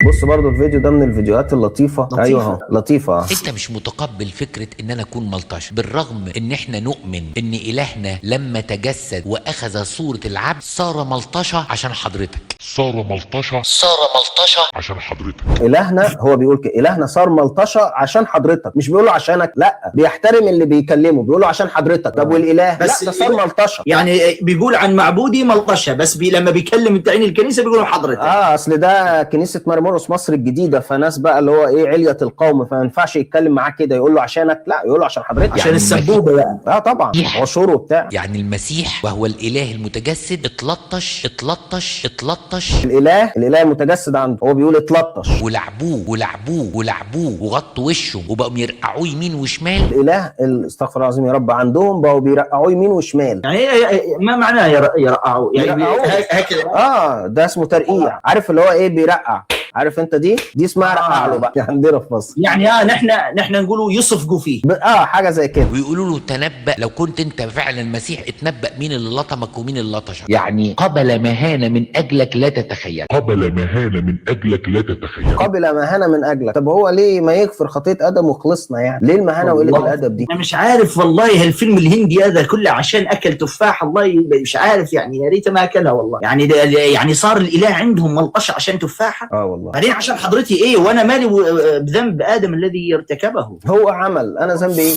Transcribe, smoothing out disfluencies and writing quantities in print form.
بص برضو الفيديو ده من الفيديوهات اللطيفة. لطيفة. ايوه اهو لطيفة. انت مش متقبل فكرة ان انا اكون ملطشة، بالرغم ان احنا نؤمن ان الهنا لما تجسد واخذ صورة العبد صار ملطشة عشان حضرتك. صار ملطشة، صار ملطشة عشان حضرتك. الهنا هو بيقول كده، الهنا صار ملطشة عشان حضرتك، مش بيقول له عشانك، لا بيحترم اللي بيكلمه، بيقول له عشان حضرتك. طب والاله؟ بس لا ده صار ملطشة. يعني بيقول عن معبودي ملطشه، بس لما بيكلم تعيين الكنيسة بيقولوا حضرتك. اصل ده كنيسة مارمورقس مصر الجديدة، فناس بقى اللي هو ايه علية القوم، فما ينفعش يتكلم معاه كده يقول له عشانك، لا يقول له عشان حضرتك. عشان يعني السبوبه بقى. اه طبعا عشور وبتاع. يعني المسيح وهو الاله المتجسد اتلطش اتلطش اتلطش، الاله المتجسد عنده هو بيقول اتلطش، ولعبوه ولعبوه ولعبوه وغطوا وشه وبقوا يرقعوه يمين وشمال. الاله استغفر الله العظيم يا رب، عندهم بقوا بيرقعوه يمين وشمال. يعني ما معناه يرقعوه؟ يعني يرقعوه. هكذا. ده اسمه ترقيع، عارف اللي هو ايه بيرقع، عارف انت دي اسمها رقع له بقى عندنا في مصر. يعني نحن نقولوا يصفقوا فيه. حاجة زي كده. ويقولوا له تنبأ، لو كنت انت فعلا المسيح اتنبأ مين اللي لطمك ومين اللي لطشك. يعني قبل مهانة من اجلك لا تتخيل. قبل مهانة من أجلك لا تتخيل. قبل مهانة من اجلك. طب هو ليه ما يغفر خطيه ادم وخلصنا يعني؟ ليه المهانه وقلة والله. الادب دي؟ انا مش عارف والله، هالفيلم الهندي هذا كله عشان اكل تفاح، الله مش عارف يعني، يا ريت ما اكلها والله. يعني ده يعني صار الاله عندهم ملطشه عشان تفاحة؟ والله. بعدين عشان حضرتي ايه؟ وانا مالي بذنب ادم الذي ارتكبه؟ هو عمل، انا ذنبي ايه؟